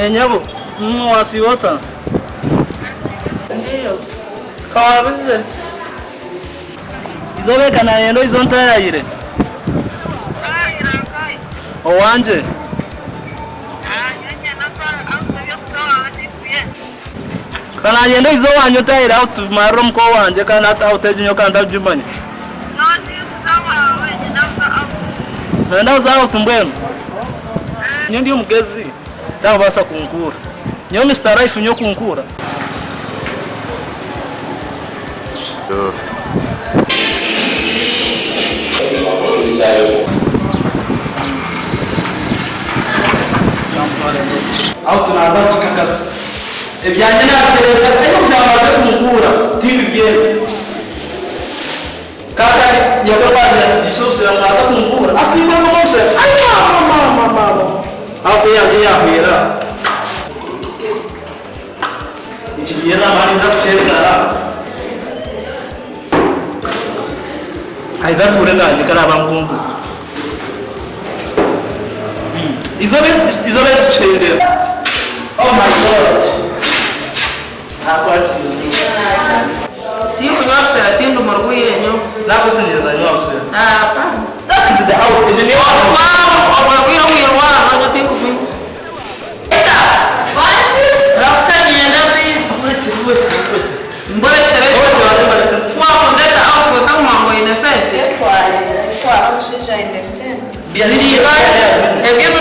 Nyabo, wasiiba ota? Ndiyo. Ka waabuzire. Eizooba eka naayenda oize ontaayayire. Owangye. Ka naayenda oize owangye ontaayayire aho tumarire omuka owangye kandi hati aho tegi nyowe ka ntabigimanya. Nooyenda kuza out mbwenu? Nyowe ndi omugezi takubaasa kunkuura. Nyowe Mister Life nyowe kunkuura? Out naaza kukikakasa. Ebyangye naabitereeza ariko ku byamaze kunkuura tindibyenda. Kaakati nyoko ku yaasigyeise obusera ngu naaza kunkuura, asiimwemu obusera. Ai maama, maama, maama! Aho ku eyangye yaahwera. Nikibyenda amaani nza kukyesara. Aija atuure nanye ku araabe ankunzire. Eizooba eizooba eri tukihendera. Oh my God! Tinkunywa bushera tindi murwaire nyowe. Nakusingyeza nywa bushera. Hapana. That is the out. Egyo niyo out. Obwo obwire omwirwariro nyowe tinkubinywa. Rahuka niinyenda mborekyere ku waakundeta out otakuguma ngu oine sente. Tware, twara omushaija aine sente. Ziri nkahe? Ebyo.